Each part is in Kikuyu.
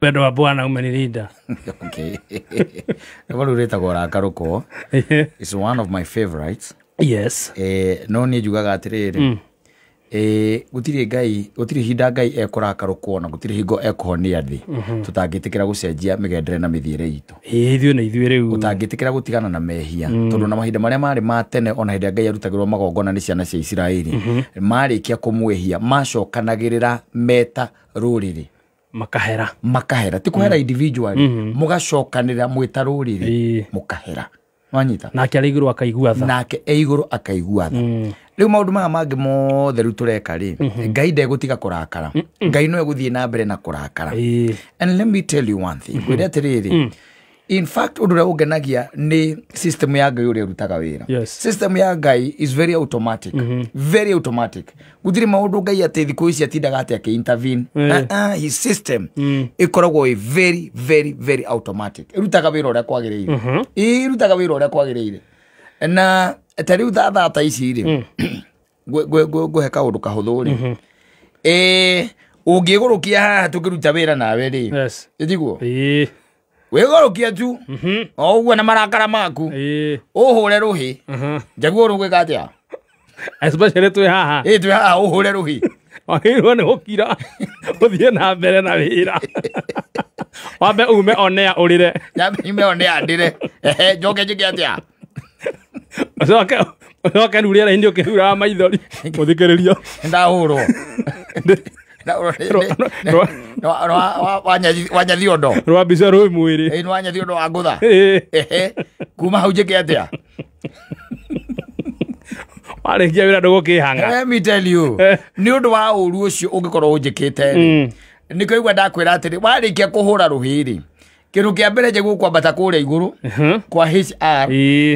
Upendo wa Bwana umenilinda. Okay. Rwĩmbo rũu rwĩtagwo Rakarũkwo. It's one of my favorites. Yes. No niĩ njugaga atĩrĩrĩ, gũtirĩ Ngai, gũtirĩ hinda Ngai ekũrakarũkwo na gũtirĩ hingo ekũhonia thĩ tũtangĩtĩkĩra gũcenjia mĩgendere na mĩthiĩre itũ. Ithuĩ nĩ ithuĩ rĩu. Ũtangĩtĩkĩra gũtigana na mehia, tondũ na mahinda marĩa marĩ ma tene ona hĩndĩ ĩrĩa Ngai arutagĩrwo magongona nĩ ciana cia Isiraeli, marĩkia kũmwĩhia macokanagĩrĩra meta rũrĩrĩ. Makahera. Makahera. Ti kũhera individually, mũgacokanĩrĩra mwĩta rũrĩrĩ, mũkahera. Wanyita? Nake arĩ igũrũ akaigua tha. Nake e igũrũ akaigua tha. Rĩu maũndũ maya mangĩ mothe rĩu tũreka rĩ, Ngai ndegũtiga kũrakara. Ngai no egũthiĩ na mbere na kũrakara. And let me tell you one thing. Ngwĩre atĩrĩrĩ, in fact ũndũ ũrĩa ũngenagia nĩ system ya Ngai ũrĩa ĩrutaga wĩra. System ya Ngai is very automatic. Very automatic. Gũtirĩ maũndũ Ngai atĩ thikũ ici atindaga atĩ akĩ-intervene. His system ĩkoragwo ĩ very, very, very automatic. Ĩrutaga wĩra ũrĩa kwagĩrĩire. Ĩrutaga wĩra ũrĩa kwagĩrĩire. Na ta rĩu thaa ta ici rĩ, ngũhe kaũndũ kahũthũ rĩ. Ũngĩgũrũkia haha tũkĩruta wĩra nawe rĩ. Ĩtiguo? Wĩgũrũkia tu. O ũguo na marakara maku. Ũhũre rũhĩ. Njaguo rũgwĩka atĩa? Especially twĩ haha. Twĩ haha ũhũre rũhĩ. Wagĩrĩirwo nĩ gũkira ũthiĩ na mbere na wĩra. Wambe ume onea ũrĩre. Nyambe nyume onea ndĩre. Njoke njĩke atĩa? Ũcoke rĩu rĩera-inĩ ũkĩhuraga maithori. Mũthikĩrĩrio. Ndahũrwo. Wanyathiondo. Rwa mbica rwĩ mwĩrĩ. Nĩ wanyathiondo wa ngũtha. Kuma hau njĩke atĩa? Warĩkia wĩra ndũgũkĩhanga. Let me tell you. Nĩ ũndũ wa ũru ũcio ũngĩkorwo ũnjĩkĩte rĩ. Nĩkĩo igua ndakwĩra atĩrĩ, warĩkia kũhũra rũhĩ rĩ, kĩndũ kĩa mbere njagĩrĩirwo kwambata kũrĩa igũrũ kwa HR.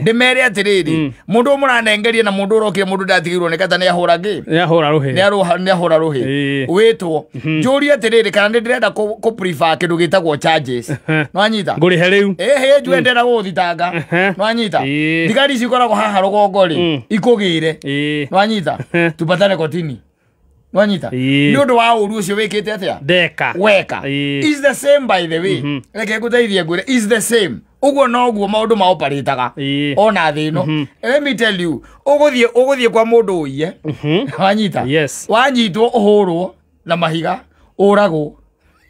Ndĩmere atĩrĩrĩ, mũndũ ũyũ mũranengeria na mũndũ ũrokire mũndũ ndatigĩirwo nĩ kata nĩahũra ngĩ? Nĩahũra rũhĩ. Nĩahũra rũhĩ. Wĩtwo. Njũrie atĩrĩrĩ, kana nĩ ndĩrenda kũ prefer kĩndũ gĩtagwo charges. Nĩwanyita? Ngũrĩhe rĩu. Ĩhĩ, njue ndĩrenda gũgũthitanga. Nĩwanyita? Thigari ici ikoragwo haha rũgongo rĩ, ikũgĩre. Nĩwanyita? Tupatane kotini. Nwanyita? Nĩ ũndũ wa ũru ũcio wĩkĩte atĩa? Ndeka. Weka. Is the same by the way. Reke ngũteithie ngwĩre, is the same. Ũguo noguo maũndũ maoparĩtaga. Ona thĩ ĩno. Let me tell you, ũgũthiĩ kwa mũndũ ũiye. Wanyita? Wanyitwo ũhũrwo na mahiga, ũragwo.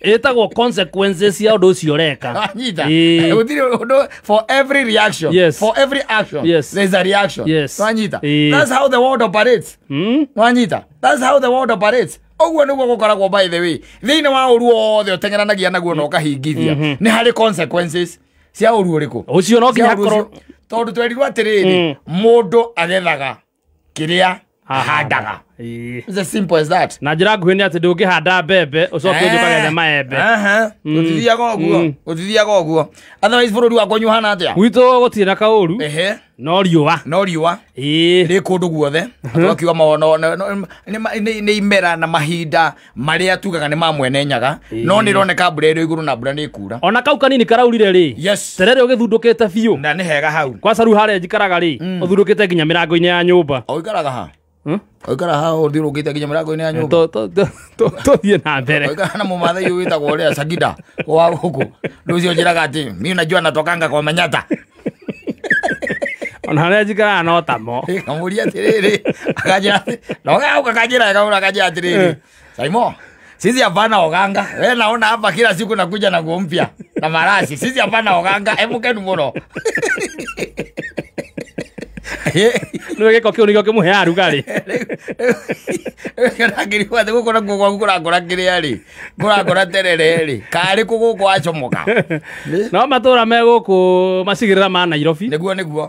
Ĩtagwo consequences cia ũndũ ũcio ũreka. Wanyita? Gũtirĩ ũndũ, for every reaction. For every action. There's a reaction. Wanyita? That's how the world operates. Wanyita? That's how the world operates. Ũguo nĩguo gũkoragwo by the way. Thĩinĩ wa ũru wothe ũteng'eranagia naguo na ũkahingithia. Nĩ harĩ consequences cia ũru ũrĩkũ? Ũcio no nginya Cia ũru akorwo ũcio. Tondũ twerirwo atĩrĩrĩ, mũndũ agethaga kĩrĩa ahandaga. It's as simple as that. Na njĩra nguhĩ nĩ atĩ ndũngĩhanda mbembe ũcoke ũthiĩ ũkagethe maembe. Gũtithiaga ũguo. Gũtithiaga ũguo. Otherwise bũrũri wakwa ũnyuo ũhana atĩa? Gwitũ gũtirĩ na kaũru. No riũa. No riũa. Rĩ kũndũ guothe. Tũgakiuga nĩ imera na mahinda marĩa tugaga nĩ ma mwene nyaga. No nĩ ĩroneka mbura ĩrĩ igũrũ na mbura nĩ ĩkura. Ona kau kanini karaurire rĩ. Terere ũgĩthundũkĩte biũ. Na nĩ hega hau. Kwa caru harĩa njikaraga rĩ, ũthundũkĩte nginya mĩrango-inĩ ya nyũmba. Ũikaraga ha? Ũikaraga ha ũthiũrũkĩte nginya mĩrango-inĩ ya nyũmba? Tũthiĩ na mbere. Ũikaraga na mũmathai ũyũ wĩtagwo ũrĩa Sagida wa gũkũ. Rĩu ũcio njĩraga atĩ mimi najua natokanga kwa Manyatta. Ona harĩa njikaraga no tamo. Ngamũria atĩrĩrĩ, akanjĩra atĩ, na ũgauka kanjĩra, akanjĩra atĩrĩrĩ, Saimo, sisi hapana oganga. Wewe naona hapa kila siku nakuja na nguo mpya na marashi. Sisi hapana oganga. Hebu kenu mũno. Nĩ gĩko kĩu nĩkĩo kĩmũheaga rugarĩ. Ndakĩrigwo atĩ gũkũ nakuo gwaku kũrakũra kĩrĩa rĩ, kũrakũra terere rĩ, karĩ kũ gũkũ wacomoka? No matũra me gũkũ macigĩrĩra ma Nairobi. Nĩguo, nĩguo.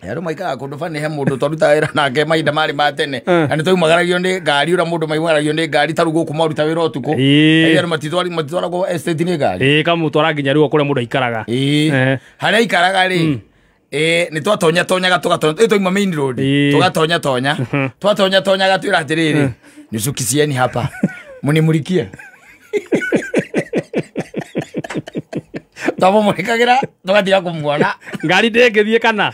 Andũ maikaraga kũndũ bani he mũndũ twarutaga wĩra nake mahinda marĩ ma tene. Na nĩ twaumagaragio nĩ ngari, ũrĩa mũndũ maumagaragio nĩ ngari ta rĩu gũkũ maruta wĩra ũtukũ. Andũ matitwaragwo estate nĩ ngari. Kamũtwara nginya rĩu kũrĩa mũndũ aikaraga. Harĩa aikaraga rĩ, nĩ twatonya tonyaga tũgatonya, twauma main road, tũgatonya tonya. Twatonya tonyaga twĩra atĩrĩrĩ, nisukisieni hapa, munimulikie. Twamũmũrĩkagĩra, tũgatiga kũmuona. Ngari ndĩngĩthiĩ kana?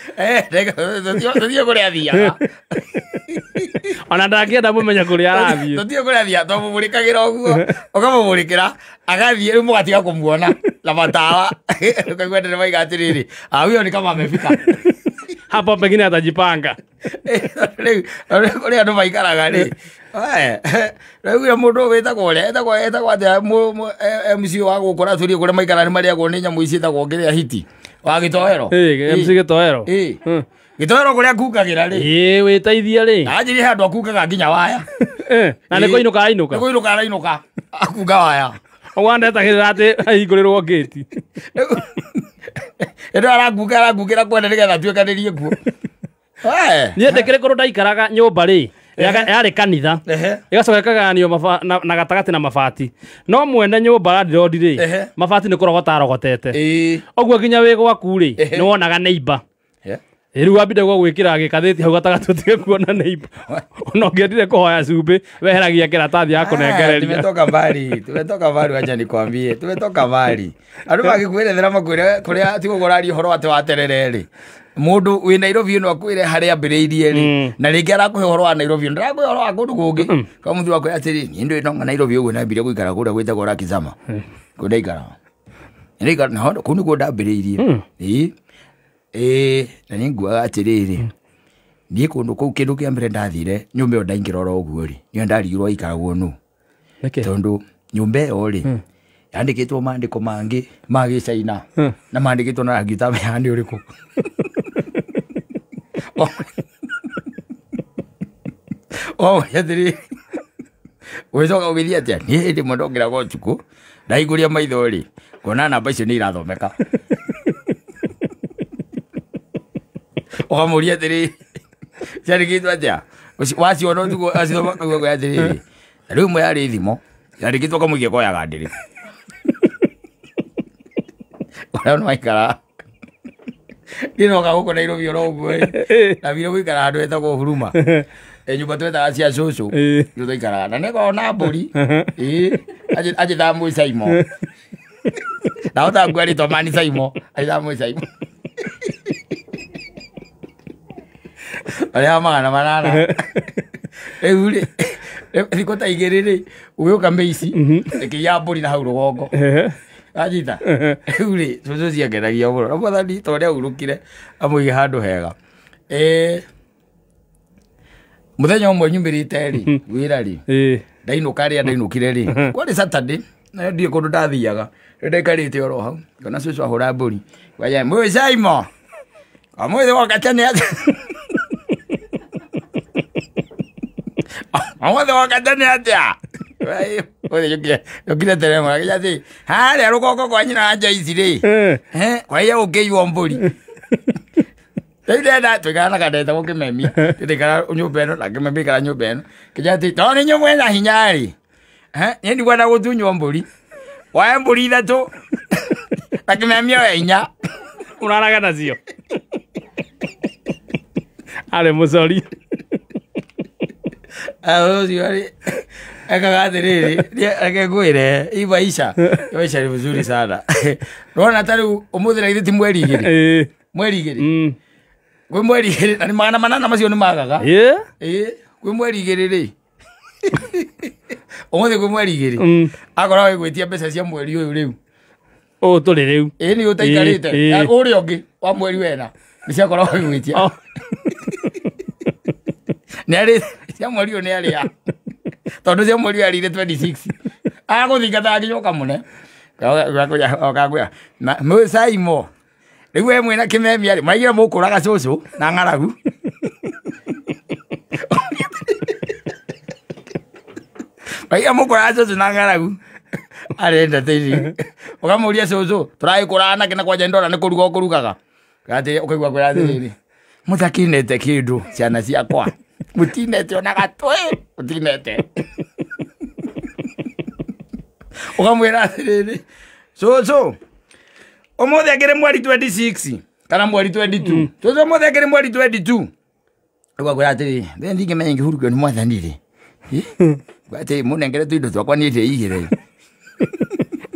Tũthiĩ kũrĩa athiaga. Ona ndangĩenda mũmenye kũrĩa arathiĩ. Tũtiũĩ kũrĩa athiaga twamũmũrĩkagĩra ũguo ũkamũmũrĩkĩra agathiĩ rĩu mũgatiga kũmuona na matawa ũkaigua andũ nĩmaiga atĩrĩrĩ, "Ah, huyo ni kama amefika." Hapo pengine atajipanga. Rĩu kũrĩa andũ maikaraga rĩ, rĩu mũndũ wĩtagwo ũrĩa etagwo atĩa MC wa gũkũ ratũrie kũrĩa maikaraga nĩ marĩagwo nĩ nyamũ ici ciĩtagwo kĩrĩa hiti wa gĩtoero. MC gĩtoero. Gĩtoero kũrĩa akungagĩra rĩ. Wĩteithie rĩ. Anjirie handũ akungaga nginya waya. Na nĩ kũinũka ainũka. Nĩ kũinũka arainũka akunga waya. Ũguo ndetagĩrĩra atĩ ahingũrĩrwo ngĩti. Ĩno arakungĩra kwene nĩgetha atuĩkanĩrie kuo. Niĩ ndĩkĩrĩ kũndũ ndaikaraga nyũmba rĩ yarĩ kanitha ĩgacoka ĩkagayanio na gatagatĩ na mabati no mwene nyũmba landlord rĩ mabati nĩ kũrogota arogotete ũguo nginya wĩ gwaku rĩ nĩ wonaga neighbor. Rĩu wambire gwĩkĩra gĩkathĩti hau gatagatĩ ũtige kuona neighbor. Ona ũngĩendire kũhoya cumbĩ weheragia kĩratathi ya kũnengereria. Tumetoka mbali, tumetoka mbali, wacha nikwambie, tumetoka mbali. Andũ magĩkwĩrethera makwĩre kũrĩa tigo kũraria ũhoro atĩ wa terere rĩ. Mũndũ wĩ Nairobi no akwĩre harĩa ambĩrĩirie rĩ na rĩngĩ arakũhe ũhoro wa Nairobi ndarakũhe ũhoro wa kũndũ kũngĩ. Kwa mũthuri akwĩra atĩrĩ, niĩ ndĩ ndonga Nairobi ũguo ndambire gũikara kũrĩa gwĩtagwo Rakizama. Kũu ndaikaraga. Ndaikara na kũu nĩkuo ndambĩrĩirie. Ĩĩ na nĩ nguaga atĩrĩrĩ niĩ kũndũ kũu kĩndũ kĩa mbere ndathire nyũmba ĩyo ndaingĩra oro ũguo rĩ nĩyo ndarigirwo ĩikaragwo nũ. Tondũ nyũmba ĩyo rĩ yandĩkĩtwo maandĩko mangĩ ma gĩcaina na maandĩkĩtwo na rangi ũtamenya nĩ ũrĩkũ. Atĩrĩ ũgĩcoka ũgĩthiĩ atĩa niĩ hĩndĩ ĩmwe ndokĩraga ũtukũ ndahingũria maitho rĩ ngona namba icio nĩ irathomeka. Ũkamũria atĩrĩ ciandĩkĩtwo atĩa waciona ũtukũ wacithoma ũkaigua kwĩra atĩrĩrĩ rĩu ĩmwe yarĩ thimũ yandĩkĩtwo kamũige koyaga ndĩrĩ. Ũrĩa nĩwaikara niĩ noka gũkũ Nairobi oro ũguo ĩ ndambire gũikara handũ hetagwo Huruma nyũmba twetaga cia cũcũ nĩo twaikaraga na nĩkoragwo na mbũri anjĩtaga mwĩ Saimo ndahota ngua rĩtwa mani Saimo anjĩtaga mwĩ Saimo. Arĩa 800 rĩu rĩ thikũ ta igĩrĩ rĩ ũgĩũka mĩici ĩkĩiya mbũri na hau rũgongo. Anjita rĩu rĩ cũcũ ciangenagia mũno na mwathani ta ũrĩa ahurũkire amũige handũ hega. Mũthenya ũmwe nyumĩrĩte rĩ wĩra rĩ ndainũka rĩa ndainũkire rĩ kwarĩ Saturday na ndiĩ kũndũ ndathiaga rĩu ndaikarĩte oro hau ngona cũcũ ahũra mbũri ngwanja mwĩ Saimo ũmũthĩ woka tene atĩa ũmũthĩ woka tene atĩa ũthĩ yũkire tene mũno akĩnjĩra atĩ harĩa rũgongo kwa nyina wa Joyce rĩ kwaiya gũkĩiywo mbũri. Rĩu ndenda tũikara na kandeta gũkĩmemia ndĩikara nyũmba ĩno na kĩmemia ikara nyũmba ĩno kĩnjĩra atĩ tondũ nĩ inyuĩ mwĩna hinya rĩ niĩ ndikwenda gũtunywo mbũri woe mbũri ithatũ na kĩmemia oe inya. Ũraraga nacio. Arĩ mũcori. Ũcio rĩ ekaga atĩrĩrĩ reke ngwĩre hii maisha maisha ni mzuri sana. Rona ta rĩu ũmũthĩ na githĩ ti mweri igĩrĩ mweri igĩrĩ kwĩ mweri igĩrĩ na nĩ 800 macio nĩ magaga kwĩ mweri igĩrĩ rĩ ũmũthĩ kwĩ mweri igĩrĩ akoragwo agĩgwĩtia mbeca cia mweri ũyũ rĩu ũũ tũrĩ rĩu ĩĩ nĩ ũtaikarĩte ũrĩa ũngĩ wa mweri wena nĩ ciakoragwo agĩgwĩtia nĩ cia mweri ũyũ nĩ arĩa tondũ cia mweri ũyũ arĩire 26 agũthingata nginya ũkamũne ũkakwĩra mwĩ Saimo rĩu we mwĩna kĩmemia rĩ maraigire mũkũraga cũcũ na ng'aragu. Maraigire mũkũraga cũcũ na ng'aragu arenda tĩri ũkamũria cũcũ tũragĩkũraga nakĩ na kwanja ndona nĩ kũruga ũkũrugaga ũkaigua kwĩra atĩrĩrĩ mũtakinete kĩndũ ciana ciakwa mũtinete ona gatwe mũtinete. Ũkamwĩra atĩrĩrĩ cũcũ ũmũthĩ akĩrĩ mweri 26 kana mweri 22 cũcũ ũmũthĩ akĩrĩ mweri 22 rĩu akwĩra atĩrĩrĩ we ndingĩmenya ngĩhurũkio nĩ mwathani rĩ atĩ mũnengere tũindo twakwa niĩ ndĩigĩre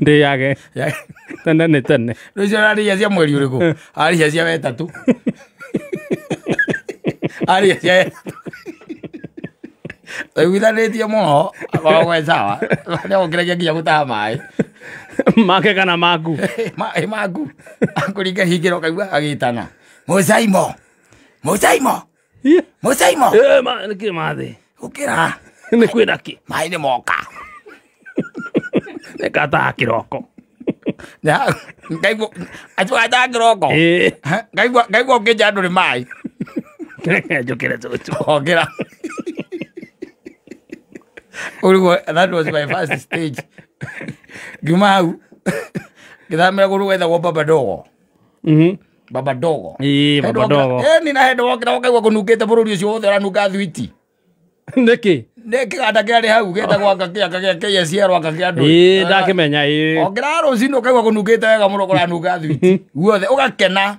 ndĩyage tene nĩ tene. Rũcio ararĩhia cia mweri ũrĩkũ ararĩhia cia wetatũ ararĩhia cia wetatũ. Twaiguithanĩtie mũno akoragwo e sawa. Nĩagũkĩragia nginya gũtaha maĩ. Make kana maku. Maĩ maku. Akũringa hingĩro ũkaigua agĩtana. Mũcaimo. Mũcaimo. Mũcaimo. Nĩkĩ mathĩ? Ũkĩra. Nĩ kwĩna kĩ? Maĩ nĩ moka. Nĩngataha kĩroko. Ngaigua atuataha kĩroko. Ngaigua ũkĩnja ndũrĩ maĩ. Njũkĩre cũcũ. Okĩra. Ũguo that was my first stage. Ngiuma hau ngĩthamĩra kũndũ gwetagwo Baba Dogo. Baba Dogo. Ĩĩ, Baba Dogo. Ĩni na hĩndĩ wokĩra ũkaigua kũnungĩte bũrũri ũcio wothe ũranunga thwiti. Nĩkĩ? Nĩ kĩganda kĩarĩ hau gĩtagwo anga kĩanga gĩa KSR anga kĩa andũ. Ĩĩ, ndakĩmenya ĩĩ. Okĩra rũcinĩ ũkaigua kũnungĩte wega mũno kũranunga thwiti. Guothe ũgakena.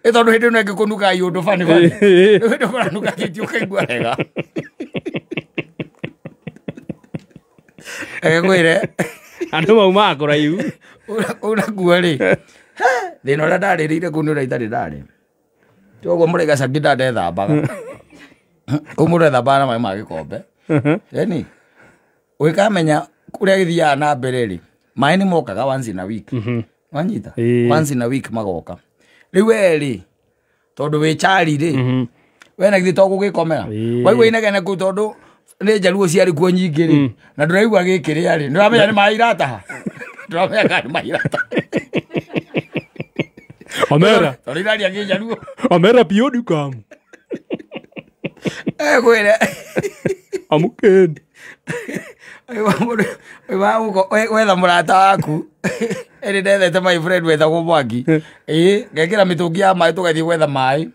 Ĩ tondũ hĩndĩ ĩno ĩngĩ kũnungaga iũndũ bani bani. Rĩu hĩndĩ kũranunga thwiti ũkaigua wega. Ngwĩre andũ maumaga kũraihu. Ũnakuo rĩ thĩna ũrĩa ndarĩrĩire kũu nĩ ũrĩa itarĩ ndarĩ. Toguo mũraiga Sangida ndethambaga. Kũu mũndũ ethambaga na maĩ ma gĩkombe. Yaani ũgĩkamenya kũrĩa gĩthiaga na mbere rĩ, maĩ nĩ mokaga once in a week. Wanyita? Once in a week magoka. Rĩu we rĩ tondũ wĩ chari rĩ we na githĩ to gũgĩkomera. Waigua inegene kũu tondũ nĩ njaruo ciarĩ kuo nyingĩ rĩ na ndũraigua gĩkĩrĩa rĩ ndũramenya nĩ maĩ irataha. Ndũramenya kana nĩ maĩ irataha. Omera. Tondũ iraria kĩnjaruo. Omera pioni kamu. Ngwĩre. Amũkeni. Wetha mũrata waku. Ĩrĩ ndethete my friend wetagwo Mwangi. Ĩĩ ngekĩra mĩtũngi ya maĩ tũgathiĩ gwetha maĩ.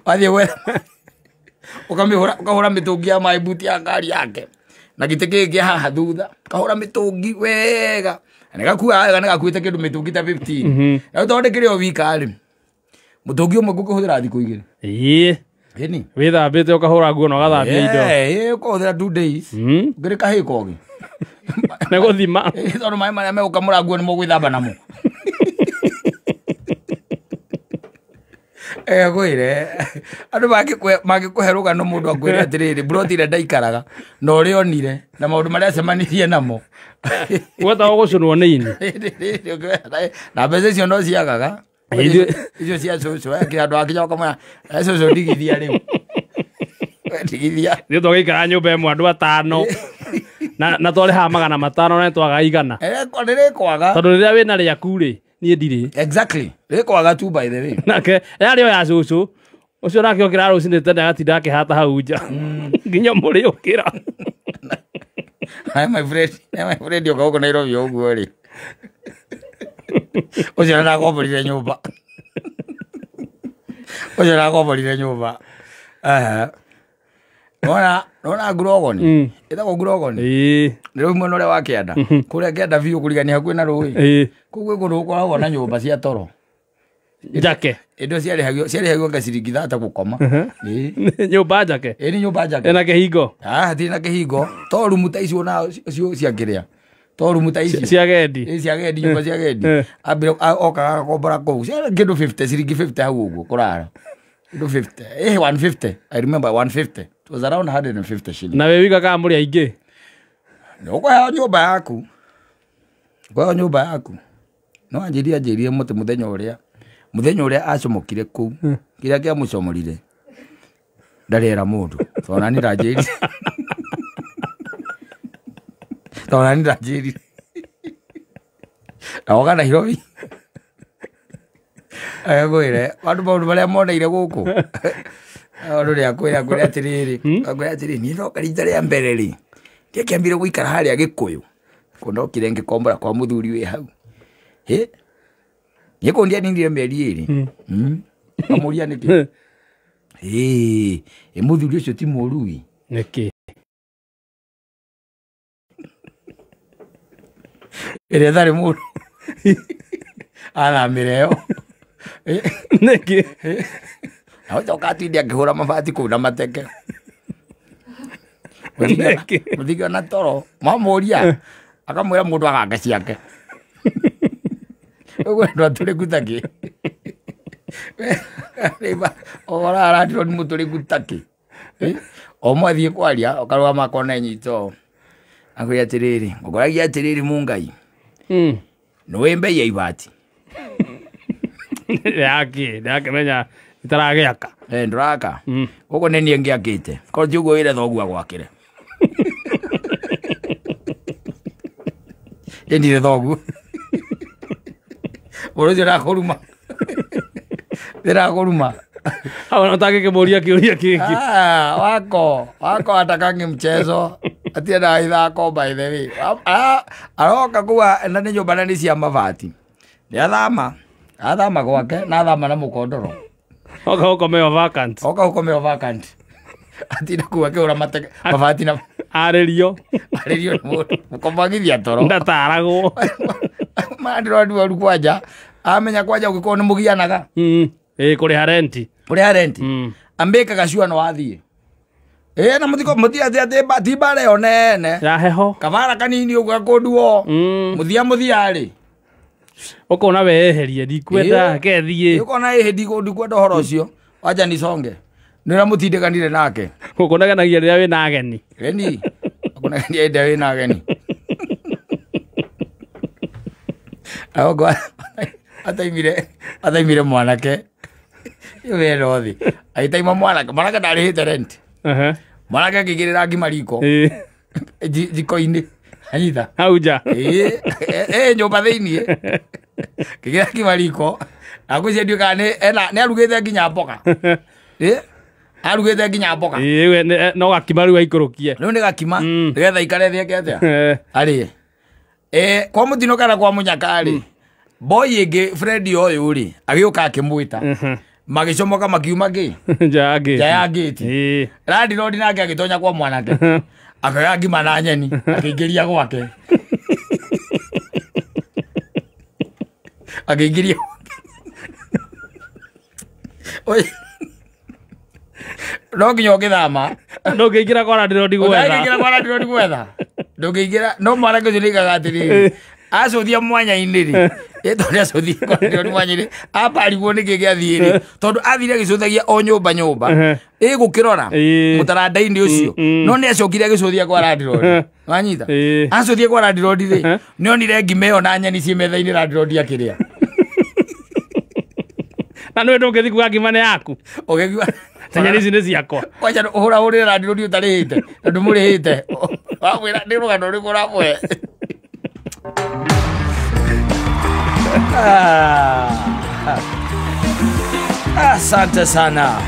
Wathiĩ gwetha ũkamĩhũra ũkahũra mĩtũngi ya maĩ buti ya ngari yake. Na gĩtĩ kĩngĩ kĩa haha thutha. Kahũra mĩtũngi wega. Na nĩgakuaga wega nĩgakuĩte kĩndũ mĩtũngi ta 15. Na tondũ ndĩkĩrĩ o wika rĩ. Mũtũngi ũmwe ngũkĩhũthĩra thikũ igĩrĩ. Ĩĩ. Ĩni. Wĩthambĩte ũkahũra nguo na ũgathambia indo. Ĩĩ, ũkahũthĩra 2 days. Ũngĩrĩ kahĩĩ kogĩ. Nĩ gũthima. Tondũ maĩ marĩa megũkamũra nguo nĩmo ũgwĩthamba namo. Ngwĩre andũ mangĩkũhe rũgano mũndũ akwĩre atĩrĩrĩ mburoti ĩrĩa ndaikaraga na ũrĩa onire na maũndũ marĩa acemanirie namo. Gwetagwo gũcũnwo nĩ ini. Na mbeca icio no ciagaga. Icio cia cũcũ andũ akinya ũkamwĩra cũcũ ndigithia rĩu. Ndigithia. Ithuĩ twagĩikara nyũmba ĩmwe andũ atano. Na twarĩhaga 500 na nĩtwagaga igana. Nĩrĩkwaga. Tondũ rĩrĩa wĩna rĩaku rĩ niĩ ndirĩ. Exactly. Rĩkwaga tu by the way. Nake yarĩ o ya cũcũ. Ũcio nake okĩra rũcinĩ tene agatinda akĩhata hau nja. Nginya mũrĩũkĩra. My friend oka gũkũ Nairobi ũguo rĩ. Ũcio nĩndagomborire nyũmba. Ũcio nĩndagomborire nyũmba. Nona ngurogoni. Ĩtagwo ngurogoni. Ĩĩ. Nĩ rĩu mwena ũrĩa wa kĩanda. Kũrĩa kĩanda biũ kũrigania hakuhĩ na rũĩ. Ĩĩ. Kũu gwĩ kũndũ gũkoragwo na nyũmba cia toro. Njake. Indo ciarĩhagio anga ciringi 30 gũkoma. Ĩĩ. Nyũmba njake. Ĩĩ nĩ nyũmba njake. Ĩna kĩhingo. Hatirĩ na kĩhingo. To rumu ta icio na cio cia kĩrĩa. To rumu ta icio. Cia gendi. Ĩĩ cia gendi, nyũmba cia gendi. Ambire okaga agakombora kũu. Ciarĩ kĩndũ 50, ciringi 50 hau ũguo kũrara. Kĩndũ 50. 150. I remember 150. It was around 150 shillings. Na wĩ wika kana mũrĩ aingĩ? Nĩ ũkũheo nyũmba yaku. Ũkũheo nyũmba yaku. No anjĩrire mũtĩ mũthenya ũrĩa acomokire kũu. Kĩrĩa kĩamũcomorire. Ndarĩ era mũndũ. Tondũ nani ndanjĩrire. Tondũ nani ndanjĩrire. Na oka Nairobi. Ngwĩre andũ maũndũ marĩa moneire gũkũ. Andũ nĩ akwĩra atĩrĩrĩ, akwĩra atĩrĩrĩ, niĩ ndoka rita rĩa mbere rĩ, ndiakĩambire gũikara harĩa Gĩkũyũ. Kũu ndokire ngĩkombora kwa mũthuri wĩ hau. Hĩ? Niĩ kũu ndianinire mĩeri ĩrĩ. Kamũria nĩkĩ? Ĩĩ, mũthuri ũcio ti mũũru ĩ. Nĩkĩ? Ĩrĩa ĩtarĩ mũndũ. Athamĩre yo. Nĩkĩ? Na ũcoka atinde akĩhũra mabati kũu na mateke. Mũthigio na toro. Mamũria akamwĩra mũndũ agange ciake. Ũguo andũ atũrĩku ta kĩ. Ora landlord mũtũrĩku takĩ. O mwathiĩ kwaria ũkarũgama kona nyito. Akwĩra atĩrĩrĩ, ngũkoragia atĩrĩrĩ Mungai. Nĩwĩ mbei ya ibati. Yake, ndakĩmenya itaragĩaka. Ndũraka. Gũkũ nĩ niĩ ngĩakĩte. Korwo ti ũguo wĩre thoguo agwakĩre. Endire thoguo. Mũndũ ũcio ndakũruma. Ndĩrakũruma. Hau ona ũtangĩkĩmũria kĩũria kĩngĩ. Wako atakangi mchezo. Atiendaga ithako by the way. Aroka kuga na nĩ nyũmba na nĩ cia mabati. Nĩathama. Athama gwake na athama na mũkondoro. Oka ũkomeo vacant. Oka ũkomeo vacant. Atinda kuu akĩhũra mabati na arĩrio. Arĩrio nĩ mũndũ. Mũkomagithia toro. Ndataragwo. Mandĩrodi waru kwanja. Amenya kwanja ũngĩkorwo nĩ mũgianaga. Kũrĩha renti. Kũrĩha renti. Ambĩkaga cua no wathiĩ. Na mũthiko mũthia atĩ ti mbara ĩyo nene. Ya heho. Kabara kanini ũguo gakũnduo. Mũthia mũthia rĩ. Ũkona weherie ndikwenda kethiĩ. Ũkona ĩhĩ ndikwenda ũhoro ũcio. Wanja niconge. Nĩ ũrĩa mũtindĩkanire nake. Gũkũneganagia rĩrĩa wĩna ageni. Ĩni. Gũkũnegania hĩndĩ ĩrĩa wĩna ageni. Ago ataimire mwanake. Wena ũthi. Agĩtaima mwanake. Mwanake ndarĩhĩte rent. Mwanake akĩigĩrĩra ngima riko. Jiko-inĩ. Anyita. Hau nja. Nyũmba thĩiniĩ. Kĩgĩra ngima riko. Na ngwĩciria ndiũĩ kana nĩ arugĩte nginya mboga. Arugĩte nginya mboga. No gakima rĩu aikũrũkie. Rĩu nĩ gakima. Nĩgetha aikare thĩ eke atĩa? Arĩe. Kwa mũtino kana kwa mũnyaka rĩ. Boy ĩngĩ Fred ũyũ rĩ, agĩũka akĩmwĩta. Magĩcomoka makiuma kĩ? Nja ya gate. Nja ya gate. Landlord nake agĩtonya kwa mwanake. Akĩoya ngima na nyeni, akĩingĩria gwake. Akĩingĩria. Oi. No nginya ũngĩthama. Ndũngĩingĩra kwa landlord gwetha. Ndũngĩingĩra kwa landlord gwetha. Ndũngĩingĩra, no mwanake ũcio nĩaigaga atĩrĩrĩ. Acũthia mwanya-inĩ rĩ. Tondũ acũthia kwa landlord mwanya-inĩ, ambarigwo nĩkĩ gĩathiĩ rĩ. Tondũ athire agĩcũthagia o nyũmba nyũmba. Ĩgũkĩrora mũtaranda-inĩ ũcio. No nĩ acokire agĩcũthia kwa landlord. Wanyita? Acũthia kwa landlord rĩ, nĩonire ngima ĩyo na nyeni ciĩ metha-inĩ landlord akĩrĩa. Na nĩwe ndũngĩthiĩ kuga ngima nĩ yaku. Ũgĩkiuga nyeni ici nĩ ciakwa. Kwanja ũhũrahũrĩre landlord ũtarĩhĩte, na ndũmũrĩhĩte. Wamwĩra nĩ rũgano rũrĩkũ ũramũhe? Asante sana.